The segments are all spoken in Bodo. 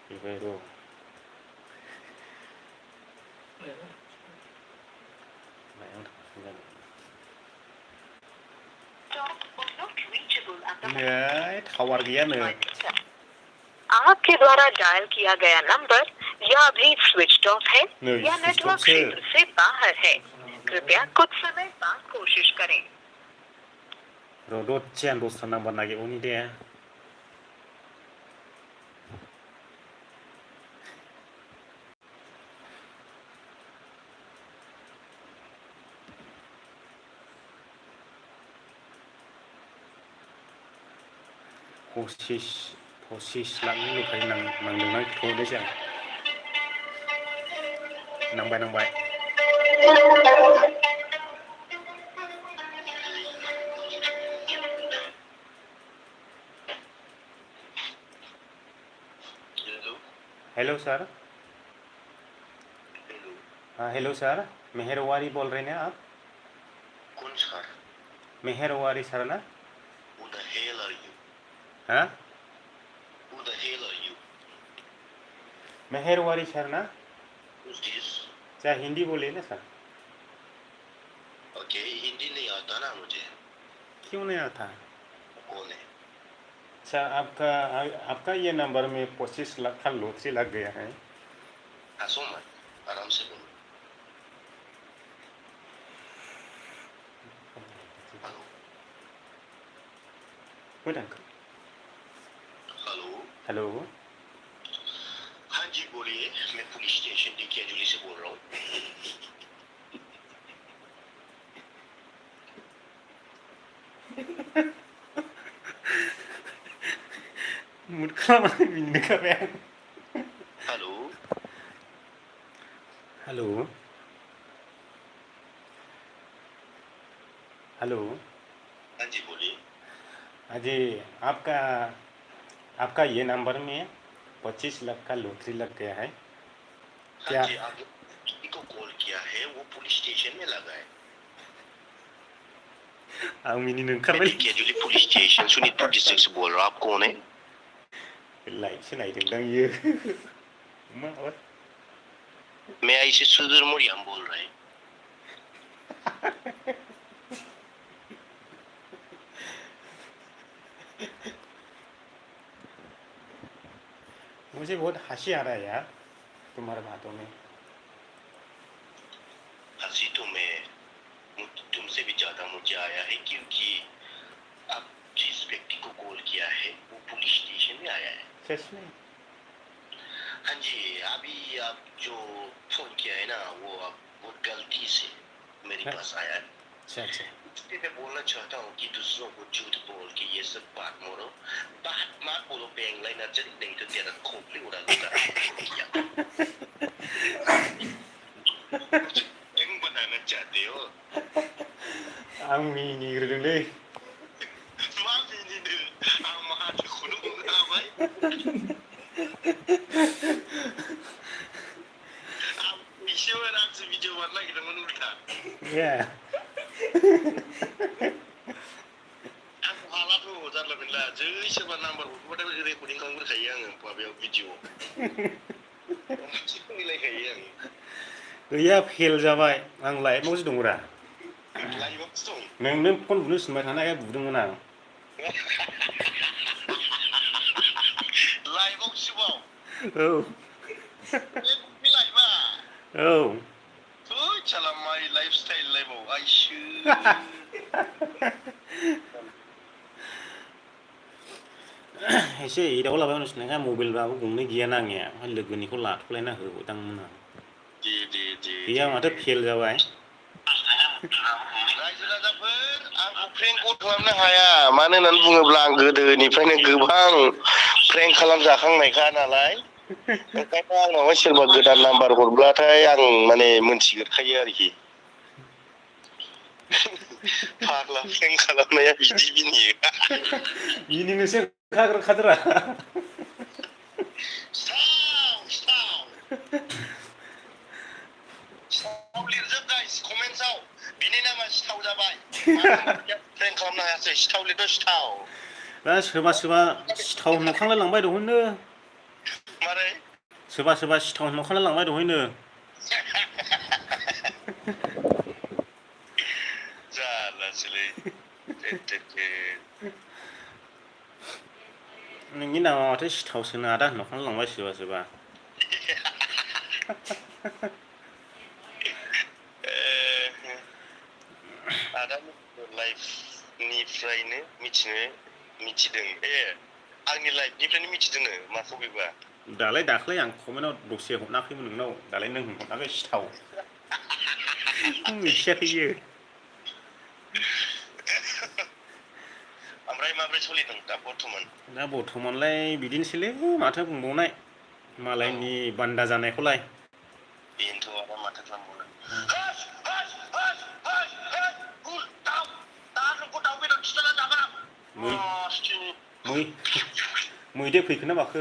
बेफोरखौ नै टावार गैयानो आपके द्वारा डायल किया गया नंबर या अभी स्विच ऑफ है या नेटवर्क क्षेत्र से बाहर है कृपया कुछ समय बाद कोशिश करें र'दसेयान दस्रा नाम्बार नागिरबावनि दे पसिस लाखनि लुखायो नांदोंना थ'नोसै आं नांबाय हेलो सर हेलो सर मेहरवारी बोल रहे हैं आप कौन सर मेहरवारी सर ना Who the hell are you? हाँ Who the hell are you? मेहरवारी सर ना Who's this? क्या हिंदी बोलिए ना सर Okay, हिंदी नहीं आता ना मुझे क्यों नहीं आता कौन है अच्छा आपका ये नंबर में 25 लाख का लॉटरी लग गया है हंसो मत आराम से बोलो हेलो हेलो हाँ जी बोलिए मैं पुलिस स्टेशन डिकेजुली से बोल रहा हूँ हेलो हेलो हेलो हाँ जी बोलिए जी आपका ये नंबर में 25 लाख का लॉटरी लग गया है क्या हाँ जी आपने किसी को कॉल किया है वो पुलिस स्टेशन में लगा है मैं डिकेजुली पुलिस स्टेशन सुनीतपुर डिस्ट्रिक्ट से बोल रहा हूँ आप कौन है मैं ऐसे सुधीर मोरियाम बोल रहे हैं मुझे बहुत हंसी आ रहा है यार तुम्हारे बातों में हंसी तो मैं तुमसे भी ज्यादा मुझे आया है क्योंकि आप जिस व्यक्ति को कॉल किया है वो पुलिस स्टेशन में आया है सच में हाँ जी अभी आप जो फोन किया है ना वो आप बहुत गलती से मेरे पास आया है अच्छा इसलिए मैं बोलना चाहता हूँ कि दूसरों को झूठ बोल के ये सब बात मत बोलो बेंगलाई नार्जारी नहीं तो तेरा खोपड़ी उड़ा दूंगा तुम बनाना चाहते हो आं मिनिग्रोदोंलै मा मिनिनो आं माथोखौनो बुङाबाय आं एसेमोन आंसो भिडिअ बानायनो नागिरदोंमोन उल्था आंखौ हालाथ' जारला मोनला जै सोरबा नाम्बार हरबाथाय रेकर्डिं खालामग्रोखायो आङो माबायाव भिडिअ मोनसे मिलायखायो आं गैया फेल जाबाय आं लाइभआवसो दंरा लाइभआवसो दं नों फन बुनो थिनबाय थानायखाय बुदोंमोन आं लाइभआवसोबाव औ बे लाइभआ औ थै साला माइ लाइफ स्टाइल लाइभआव आइसो एसे एदावलाबाय नोंसिना मबाइलबाबो गंनै गैयाना आंनिया ओमफ्राय लोगोनिखौ लाथ'लायना होबावदांमोन आं गैया माथो फेल जाबाय रायजो राजाफोर आंखौ प्रेंक कल खालामनो हाया मानो होननानै बुङोब्ला आं गोदोनिफ्रायनो गोबां प्रेंक खालामजाखांनायखा नालाय ओंखायनो आंनावहाय सोरबा गोदान नाम्बार हरब्लाथाय आं माने मोनथिग्रोखायो आरोखि फाग्ला प्रेंक खालामनाया बिदि बिनियो मिनिनोसो ओंखारखादोरा सिथाव लिरजोब गाइस कमेन्ट्सआव बिनि नामा सिथाव जाबाय प्रेंक खालामनो हायासै सिथाव लिरदो सिथाव दा सोरबा सिथाव नुखांलाय लांबाय दं होनो मारै सोरबा सिथाव न'खाना लांबाय दहायनो जालासोलै नोंनि नामा माथो सिथावसोनो आदा न'खाना लांबाय सोरबा आदानि लाइफनिफ्रायनो मिथिदों आंनि लाइफनिफ्रायनो मिथिदोंनो माखौ बेबा दालाय दाख्लै आं कमेन्टआव दसे हरनाखैमोन नोंनाव दालाय नों हरनाखै सिथाव मिथियाखै बियो ओमफ्राय माब्रै सोलिदों दा बर्थमानलाय बिदिनोसैलै माथो बुंबावनाय मालायनि बान्दा जानायखौलाय बेनोथ' आरो माथो खालामबावनो मैदेर फैखोना माखो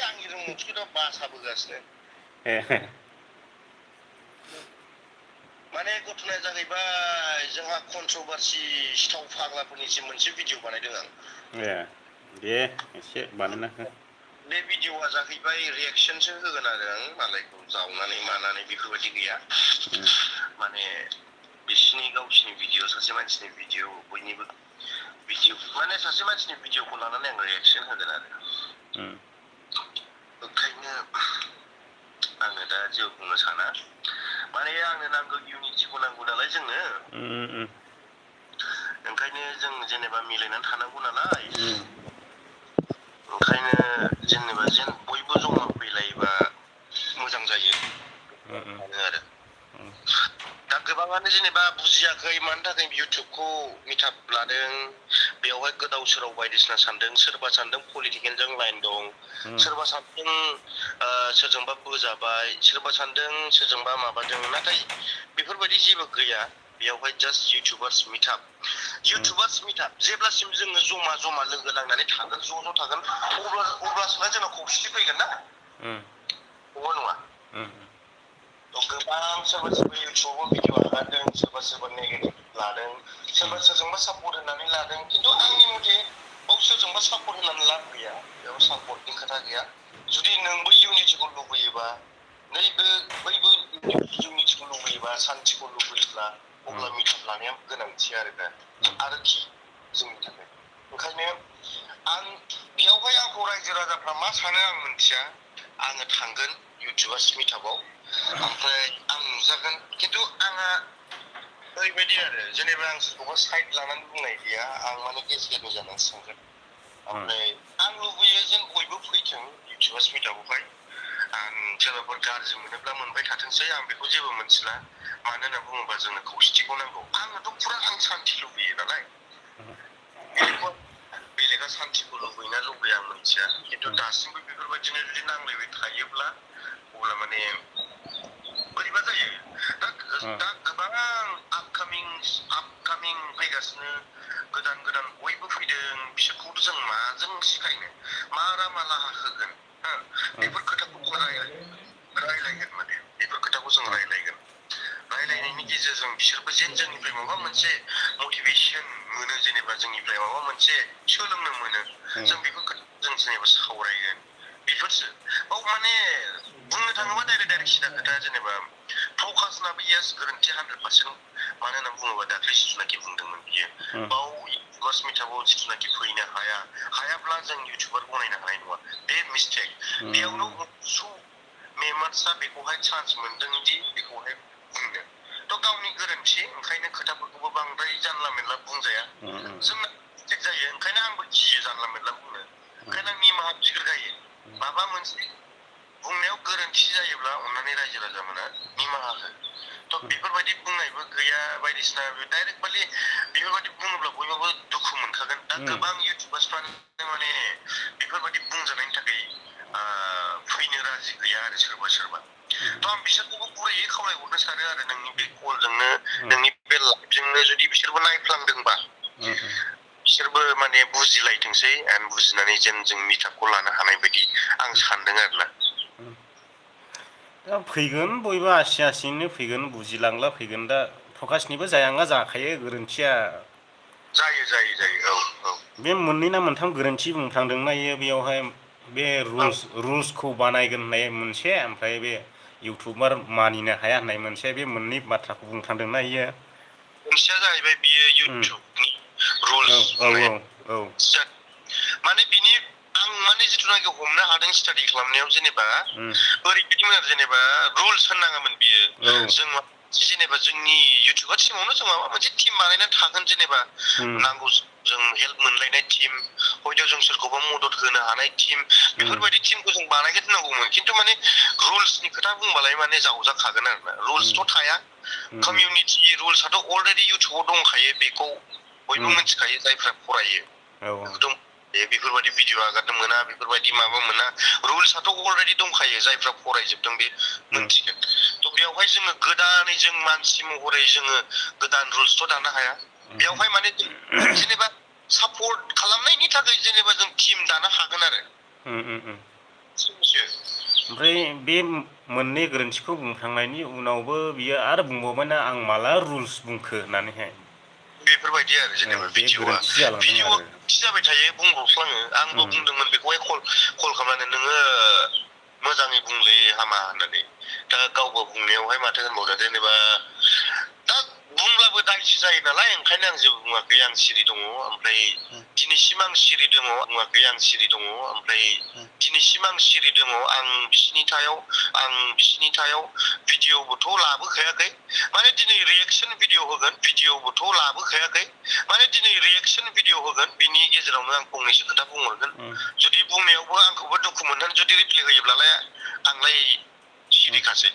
आंनि रोंमौथिखौथ' बासाबोगासिनो माने गथ'नाया जाहैबाय जोंहा कन्ट्रभारसि सिथाव फाग्लाफोरनिसिम मोनसे भिडिअ बानायदों आं दे एसे बानायना हो बे भिडिअआ जाहैबाय रिएक्सनसो होगोन आरो आं मालायखौ जावनानै मानानै बेफोरबायदि गैया माने बिसिनि गावसिनि भिडिअ सासे मानसिनि भिडिअ बयनिबो भिडिअ माने सासे मानसिनि भिडिअखौ लानानै आं रिएक्सन होगोन आरो ओंखायनो आङो दा जेबो बुंनो साना माने आंनो नांगौ इउनिटिखौ नांगौ नालाय जोंनो ओंखायनो जों जेनेबा मिलायनानै थानांगौ नालाय ओंखायनो जेनेबा जेन बयबो जमा फैलायोबा मोजां जायो आरो दा गोबाङानो जेनेबा बुजियाखै मानि थाखाय इउटुबखौ मिटाप लादों बेवहाय गोदाव सोराव बायदिसिना सानदों सोरबा सानदों पलिटिकेलजों लाइन दं सोरबा सानदों सोरजोंबा बोजाबाय सोरबा सानदों सोरजोंबा माबादों नाथाय बेफोरबायदि जेबो गैया बेयावहाय जास्ट इउटुबार्स मिटाप जेब्लासिम जोङो जमा लोगो नांनानै थागोन ज' थागोन अब्लासो जोंनाव खौसेथि फैगोन ना नङा गोबां सोरबा इउटुबाव भिडिअ हगारदों सोरबा नेगेटिभ लादों सोरबा सोरजोंबा सापर्ट होनानै लादों खिन्थु आंनि मथे बाव सोरजोंबा सापर्ट होनानै लाब गैया बेयाव सापर्टनि खोथा गैया जुदि नोंबो इउनिटिखौ लुबैयोबा बैबो इउनिटिखौ लुबैयोबा सान्तिखौ लुबैयोब्ला अब्ला मिटाप लानाया गोनांथि आरोखि जोंनि थाखाय ओंखायनो आं बेयावहाय आंखौ रायजो राजाफ्रा मा सानो आं मिथिया आङो थांगोन इउटुबार्स मिटापाव ओमफ्राय आं नुजागोन खिन्थु आंहा ओरैबायदि आरो जेनेबा आं सोरखौबा साइड लानानै बुंनाय गैया आं माने गेजेरनि जानानैसो थांगोन ओमफ्राय आं लुबैयो जेन बयबो फैथों इउटुबार्स मिटापावहाय आं सोरबाफोर गाज्रि मोनोब्ला मोनबाय थाथोंसै आं बेखौ जेबो मोनथिला मानो होनना बुङोबा जोंनो खौसेथिखौ नांगौ आङोथ' फुरा आं सान्थि लुबैयो नालाय बेलेगा सान्थिखौ लुबैना लुबैया आं मिथिया खिन्थु दासिमबो बेफोरबायदिनो जुदि नांलायबाय थायोब्ला अब्ला माने बोरैबा जायो दा गोबां आपकामिं फैगासिनो गोदान बयबो फैदों बिसोरखौथ' जों माजों सिखायनो मा राहा होगोन बेफोर खोथाखौ जों रायलायगोन माने बेफोर खोथाखौ जों रायलायनायनि गेजेरजों बिसोरबो जेन जोंनिफ्राय माबा मोनसे मटिभेसन मोनो जेनेबा जोंनिफ्राय माबा मोनसे सोलोंनो मोनो जों बेफोर खोथाखौ जों जेनेबा सावरायगोन बेफोरसो बाव माने बुंनो थाङोबा डाइरेक्ट सिदा खोथा जेनेबा फकासनाबो इयास गोरोन्थि 100% मानो होनना बुङोबा दाख्लै जिथुनाखि बुंदोंमोन बियो बाव इउटुबार्स मिटापाव जिथुनाखि फैनो हायाब्ला जों इउटुबार बनायनो हानाय नङा बे मिस्टेक बेयावनो मेम्बार्सआ बेखौहाय चान्स मोनदों दि बेखौहाय बुंनो थ' गावनि गोरोन्थि ओंखायनो खोथाफोरखौबो बांद्राय जानला मेनला बुंजाया जोंना मिस्टेक जायो ओंखायनो आंबो गियो जानला मेनला बुंनो ओंखायनो आं निमाहा बिग्रोगायो माबा मोनसे बुंनायाव गोरोन्थि जायोब्ला अन्नानै रायजो राजामोना निमाहा हो थ' बेफोरबायदि बुंनायबो गैया बायदिसिना डाइरेक्टलि बेफोरबायदि बुङोब्ला बयबाबो दुखु मोनखागोन दा गोबां इउटुबार्सफ्रानो माने बेफोरबायदि बुंजानायनि थाखाय फैनो राजि गैया आरो सोरबा थ' आं बिसोरखौबो गुरैयै खावलायहरनो सानो आरो नोंनि बे कलजोंनो नोंनि बे लाइभजोंनो जुदि बिसोरबो नायफ्लांदोंबा बिसोरबो माने बुजिलायथोंसै एन्ड बुजिनानै जेन जों मिटापखौ लानो हानाय बायदि आं सानदों आरोना दा फैगोन बयबो आसिनो फैगोन बुजिलांला फैगोन दा प्रकासनिबो जायांगा जाखायो गोरोन्थिया जायो औ बे मोननै ना मोनथाम गोरोन्थि बुंफ्लांदोंना इयो बेयावहाय बे रुल्सखौ बानायगोन होननाय मोनसे ओमफ्राय बे इउटुबार मानिनो हाया होननाय मोनसे बे मोननै बाथ्राखौ बुंनो थांदोंना इयो मोनसेया जाहैबाय बियो इउटुबनि रुल्स माने बिनि आं माने जिथुनाखि हमनो हादों स्टाडि खालामनायाव जेनेबा ओरैबायदिमोन आरो जेनेबा रुल्स होननाङामोन बियो जों जेनेबा जोंनि इउटुबार टिमावनो जों माबा मोनसे टिम बानायनानै थागोन जेनेबा नांगौ जों हेल्प मोनलायनाय टिम हयथ' जों सोरखौबा मदद होनो हानाय टिम बेफोरबायदि टिमखौ जों बानायगोन होननांगौमोन खिन्थु माने रुल्सनि खोथा बुंबालाय माने जावजाखागोन आरोना रुल्सथ' थाया कमिउनिटि रुल्सआथ' अलरेडि इउटुबाव दंखायो बेखौ बयबो मिथिखायो जायफ्रा फरायो बेफोरबायदि भिडिअ आगारनो मोना बेफोरबायदि माबा मोना रुल्सआथ' अलरेडि दंखायो जायफ्रा फरायजोबदों बे मोनथिगोन थ' बेवहाय जोङो गोदानै जों मानसि महरै जोङो गोदान रुल्सथ' दानो हाया बेवहाय माने जेनेबा सापर्ट खालामनायनि थाखाय जेनेबा जों टिम दानो हागोन आरो ओमफ्राय बे मोननै गोरोन्थिखौ बुंखांनायनि उनावबो बियो आरो बुंबावबायना आं माला रुल्स बुंखो होननानैहाय बेफोरबायदि आरो जेनेबा भिडिअआ जाबाय थायो बुंब्रफ्लाङो आंबो बुंदोंमोन बेखौहाय कल खालामनानै नोङो मोजाङै बुंलै हामा होननानै दा गावबो बुंनायावहाय माथो होनबावदों जेनेबा दा बुंब्लाबो दायसो जायो नालाय ओंखायनो आं जेबो बुङाखै आं सिरि दङ ओमफ्राय दिनैसिम आं सिरि दङ बुङाखै आं सिरि दङ ओमफ्राय दिनैसिम आं सिरि दङ आं बिसिनि सायाव भिडिअबोथ' लाबोखायाखै माने दिनै रिएक्सन भिडिअ होगोन भिडिअबोथ' लाबोखायाखै माने दिनै रिएक्सन भिडिअ होगोन बिनि गेजेरावनो आं फंनैसो खोथा बुंहरगोन जुदि बुंनायावबो आंखौबो दुखु मोननानै जुदि रिप्लाय होयोब्लालाय आंलाय सिरिखासै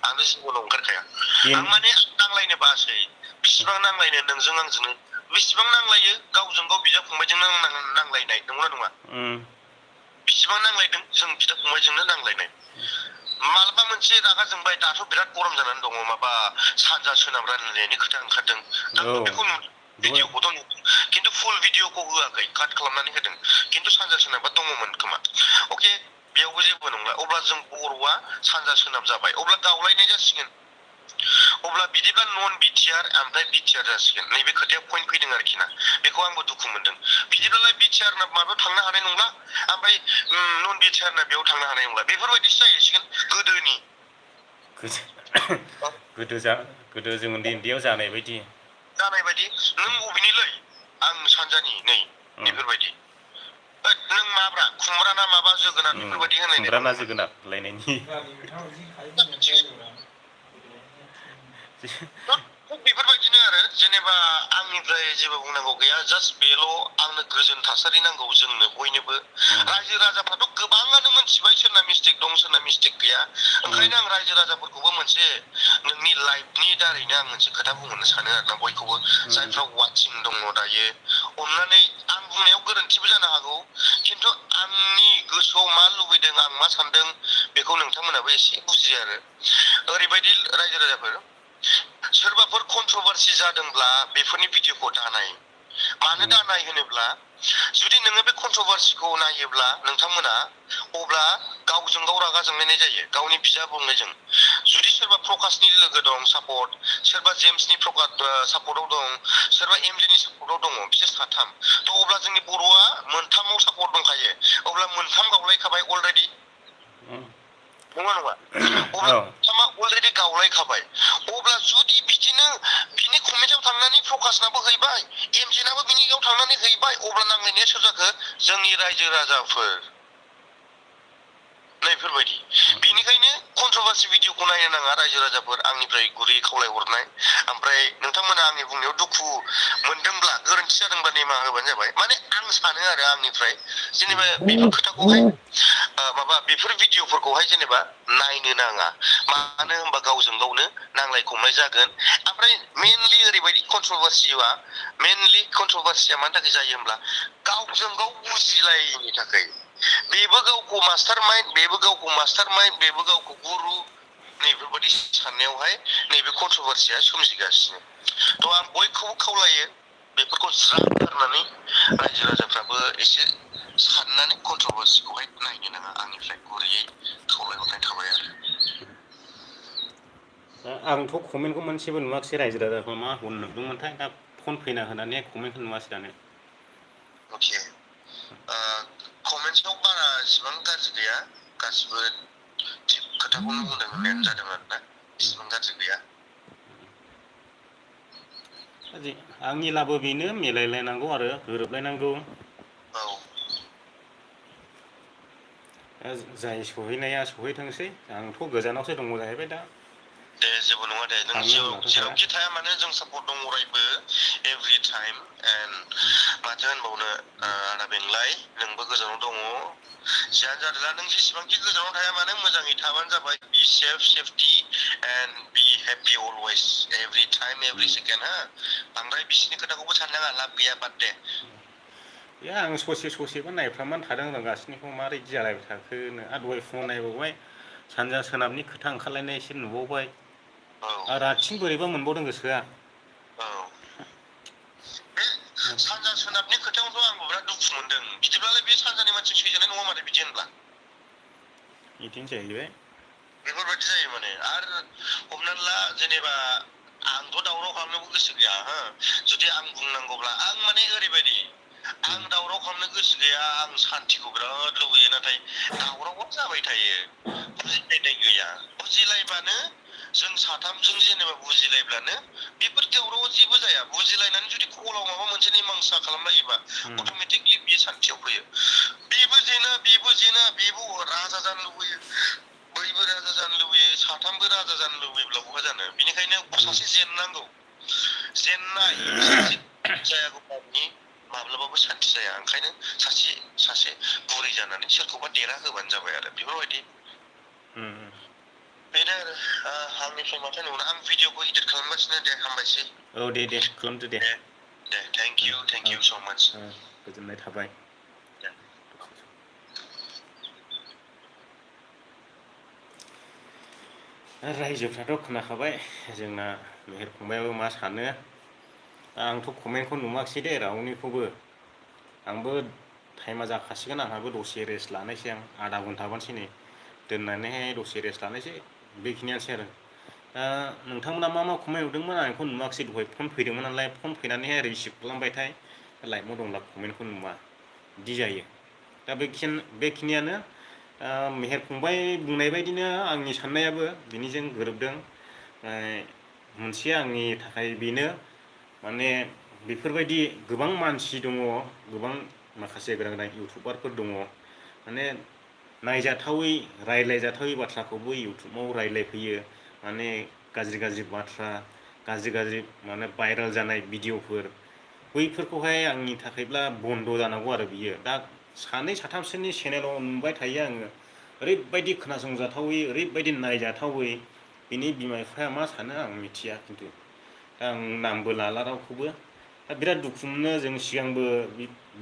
आंनो जिबनाव ओंखारखाया आं माने नांलायनो बासै बेसेबां नांलायनो नोंजों आंजोंनो बेसेबां नांलायो गावजों गाव बिदा फंबायजोंनो नांलायनाय नंगौना नङा बेसेबां नांलायदों जों बिदा फंबायजोंनो नांलायनाय मालाबा मोनसे रागा जोंबाय दाथ' बिराद गरम जानानै दङ माबा सानजा सोनाब रायलायनायनि खोथा ओंखारदों आंबो बेखौ नुदों भिडिअखौथ' नुदों खिन्थु फुल भिडिअखौ होआखै काट खालामनानै होदों खिन्थु सानजा सोनाबा दङमोन खोमा अके बेयावबो जेबो नंला अब्ला जों बर'आ सानजा सोनाब जाबाय अब्ला गावलायनाय जासिगोन अब्ला बिदिब्ला नन बिटिआर ओमफ्राय बिटिआर जासिगोन नैबे खोथाया पइन्ट फैदों आरोखि ना बेखौ आंबो दुखु मोनदों बिदिब्लालाय बिटिआरना माबायाव थांनो हानाय नंला ओमफ्राय नन बिटिआरना बेयाव थांनो हानाय नंला बेफोरबायदिसो जाहैसिगोन गोदो जों उन्दैयाव जानाय बायदि नों बबेनिलै आं सानजानि नै बेफोरबायदि नों माब्रा खुमब्रा ना माबा जोगोनार बेफोरबायदि होनलायनाय खुमब्रा ना जोगोनार लायनायनि बेफोरबायदिनो आरो जेनेबा आंनिफ्राय जेबो बुंनांगौ गैया जास्ट बेल' आंनो गोजोन थासारि नांगौ जोंनो बयनोबो रायजो राजाफ्राथ' गोबाङानो मोनथिबाय सोरना मिस्टेक दं सोरना मिस्टेक गैया ओंखायनो आं रायजो राजाफोरखौबो मोनसे नोंनि लाइफनि दारैनो आं मोनसे खोथा बुंहरनो सानो आरोना बयखौबो जायफ्रा वाचिं दङ दायो अननानै आं बुंनायाव गोरोन्थिबो जानो हागौ खिन्थु आंनि गोसोआव मा लुबैदों आं मा सानदों बेखौ नोंथांमोनाबो एसे बुजियो आरो ओरैबायदि रायजो राजाफोर सोरबाफोर कन्ट्रभारसि जादोंब्ला बेफोरनि भिडिअखौ दानाय मानो दानाय होनोब्ला जुदि नोङो बे कन्ट्रभारसिखौ नायोब्ला नोंथांमोना अब्ला गावजों गाव रागा जोंलायनाय जायो गावनि बिदा बुंनायजों जुदि सोरबा प्रकाशनि लोगो दं सापर्ट सोरबा जेम्सनि सापर्टआव दं सोरबा एमजेनि सापर्टआव दङ बिसोर साथाम थ' अब्ला जोंनि बर'आ मोनथामाव सापर्ट दंखायो अब्ला मोनथाम गावलायखाबाय अलरेडि नङा अब्ला मोनथामा अलरेडि गावलायखाबाय अब्ला जुदि बिदिनो बिनि कमेन्टआव थांनानै प्रकाशनाबो हैबाय एमजेनाबो बिनियाव थांनानै हैबाय अब्ला नांलायनाया सोर जाखो जोंनि रायजो राजाफोर नैफोरबायदि बेनिखायनो कन्ट्रभारसि भिडिअखौ नायनो नाङा रायजो राजाफोर आंनिफ्राय गुरै खावलायहरनाय ओमफ्राय नोंथांमोना आंनि बुंनायाव दुखु मोनदोंब्ला गोरोन्थि जादोंब्ला निमाहा होबानो जाबाय माने आं सानो आरो आंनिफ्राय जेनेबा बेफोर खोथाखौहाय माबा बेफोर भिडिअफोरखौहाय जेनेबा नायनो नाङा मानो होनबा गावजों गावनो नांलाय खमलाय जागोन ओमफ्राय मेनलि ओरैबायदि कन्ट्रभारसिया मानि थाखाय जायो होनब्ला गावजों गाव बुजिलायैनि थाखाय बेबो गावखौ मास्टार माइन्ड बेबो गावखौ गुरु नैबेफोरबायदि साननायावहाय नैबे कन्ट्रभारसिया सोमजिगासिनो थ' आं बयखौबो खावलायो बेफोरखौ ज्राब गारनानै रायजो राजाफ्राबो एसे साननानै कन्ट्रभारसिखौहाय नायनो नाङा आंनिफ्राय गुरैयै खावलायहरनाय थाबाय आरो आंथ' कमेन्टखौ मोनसेबो नुवाखिसै रायजो राजाखौ मा होनदोंमोनथाय दा फन फैना होनानै कमेन्टखौ नुवासै दानो अके कमेन्ट्सआव बारा इसिबां गाज्रि गैया गासिबो थिग खोथाखौनो बुंदों होननायानो जादों आरोना इसिबां गाज्रि गैया आंनि लाबो बेनो मिलायलायनांगौ आरो गोरोबलायनांगौ जाय सहैनाया सहैथोंसै आंथ' गोजानावसो दङ जाहैबाय दा दे जेबो नङा दे नों जेरावखि थाया मानो जों सापर्ट दं अरायबो एभरि टाइम एन्ड माथो होनबावनो आदा बेंलाय नोंबो गोजानाव दङ जियानो जादोला नों जेसेबांखि गोजानाव थाया मानो मोजाङै थाबानो जाबाय be safety and be happy always every time every second हा बांद्राय बिसिनि खोथाखौबो साननाङा लाब गैया बाद दे आं ससेबो नायफ्रामनानै थादों गासिनिखौ मारै जालायबाय थाखोनो आरो दहाय फुङाव नायबावबाय सानजा सोनाबनि खोथा ओंखारलायनाय एसे नुबावबाय आरो आथिं बोरैबा मोनबावदों गोसोआ बे सानजा सोनाबनि खोथायावथ' आंबो बिराद दुखु मोनदों बिदिब्लालाय बे सानजानि मानसि सैजानाय नङा माथो बिदि होनब्ला बिदिनो जाहैबाय बेफोरबायदि जायो माने आरो हमनानै ला जेनेबा आंथ' दावराव खालामनोबो गोसो गैया हो जुदि आं बुंनांगौब्ला आं माने ओरैबायदि आं दावराव खालामनो गोसो गैया आं सान्तिखौ बिराद लुबैयो नाथाय दावरावआ जाबाय थायो बुजिलायनाय गैया बुजिलायबानो जों साथामजों जेनेबा बुजिलायब्लानो बेफोर दावरावआ जेबो जाया बुजिलायनानै जुदि कलाव माबा मोनसे मिमांसा खालामलायोबा अट'मेटिकलि बियो सान्तियाव फैयो बेबो जेना बेबो राजा जानो लुबैयो बैबो राजा जानो लुबैयो साथामबो राजा जानो लुबैब्ला बहा जानो बेनिखायनो सासे जेननांगौ जेननाय सासे जायागौमानि माब्लाबाबो सान्ति जाया ओंखायनो सासे बुरै जानानै सोरखौबा देरहा होबानो जाबाय आरो बेफोरबायदि बेनो आरो आंनिफ्राय माथो होनबावनो आं भिडिअखौ इडिट खालामगासिनो दे हामबायसै औ दे खालामदो दे थेंक इउ स' माच गोजोननाय थाबाय रायजोफ्राथ' खोनाखाबाय जोंना मेहेर फंबायाबो मा सानो आंथ' कमेन्टखौ नुवाखिसै दे रावनिखौबो आंबो टाइमा जाखासिगोन आंहाबो दसे रेस्ट लानायसै आं आधा घन्टाबानोसै नै दोननानैहाय दसे रेस्ट लानायसै बेखिनियानोसै आरो दा नोंथांमोना मा कमेन्ट हरदोंमोन आं बेखौ नुवाखिसै दहाय फन फैदोंमोन नालाय फन फैनानैहाय रिसिभ खालामबायथाय लाइभआव दंब्ला कमेन्टखौ नुवा बिदि जायो दा बेखिनियानो मेहेर फंबाय बुंनाय बायदिनो आंनि साननायाबो बिनिजों गोरोबदों मोनसेया आंनि थाखाय बेनो माने बेफोरबायदि गोबां मानसि दङ गोबां माखासे गोनां इउटुबारफोर दङ माने नायजाथावै रायलायजाथावै बाथ्राखौबो इउटुबाव रायलायफैयो माने गाज्रि बाथ्रा गाज्रि माने भाइरेल जानाय भिडिअफोर बैफोरखौहाय आंनि थाखायब्ला बन्द' जानांगौ आरो बियो दा सानै साथामसोनि चेनेलाव नुबाय थायो आङो ओरैबायदि खोनासंजाथावै ओरैबायदि नायजाथावै बिनि बिमा बिफाया मा सानो आं मिथिया खिन्थु दा आं नामबो लाला रावखौबो दा बिराद दुखु मोनो जों सिगांबो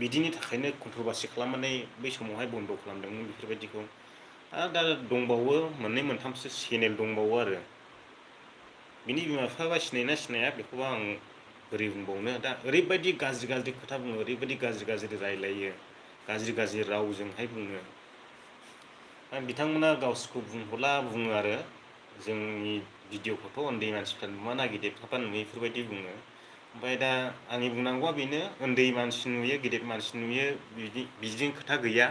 बिदिनि थाखायनो कन्ट्रभार्सि खालामनानै बै समावहाय बन्द' खालामदोंमोन बेफोरबायदिखौ आरो दा दंबावो मोननै मोनथामसो चेनेल दंबावो आरो बिनि बिमा बिफाबा सिनायोना सिनाया बेखौबा आं बोरै बुंबावनो दा ओरैबायदि गाज्रि खोथा बुङो ओरैबायदि गाज्रि रायलायो गाज्रि रावजोंहाय बुङो बिथांमोना गावसोरखौ बुंहरला बुङो आरो जोंनि भिडिअखौथ' उन्दै मानसिफ्रा नुवा गिदिरफ्रा नुयो बेफोरबायदि बुङो ओमफ्राय दा आंनि बुंनांगौआ बेनो उन्दै मानसि नुयो गिदिर मानसि नुयो बिदिजों खोथा गैया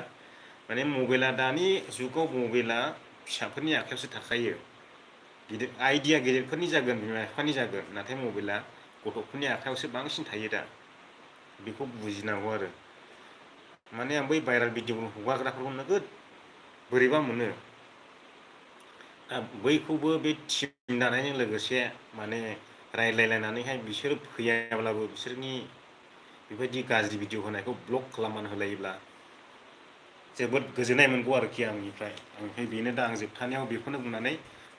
माने मबाइला दानि जुगाव मबाइला फिसाफोरनि आखायावसो थाखायो आइडिया गेदेरफोरनि जागोन बिमा बिफानि जागोन नाथाय मबाइला गथ'फोरनि आखायावसो बांसिन थायो दा बेखौ बुजिनांगौ आरो माने आं बै भाइरेल भिडिअ हगारग्राफोरखौ नोगोद बोरैबा मोनो दा बैखौबो बे टिम दानायजों लोगोसे माने रायलायलायनानैहाय बिसोर फैयाब्लाबो बिसोरनि बेबायदि गाज्रि भिडिअ होनायखौ ब्लक खालामनानै होलायोब्ला जोबोद गोजोननाय मोनगौ आरोखि आंनिफ्राय बेनो दा आं जोबथानायाव बेखौनो बुंनानै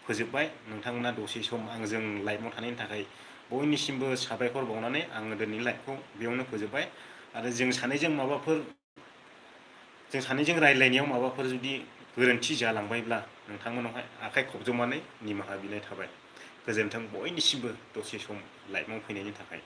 फोजोबबाय नोंथांमोना दसे सम आंजों लाइभआव थानायनि थाखाय बयनिसिमबो साबायखर बावनानै आङो दिनैनि लाइभखौ बेयावनो फोजोबबाय आरो जों सानैजों रायलायनायाव माबाफोर जुदि गोरोन्थि जालांबायब्ला नोंथांमोनावहाय आखाइ खबजबनानै निमाहा बिनाय थाबाय गोजोन्थों बयनिसिमबो दसे सम लाइभआव फैनायनि थाखाय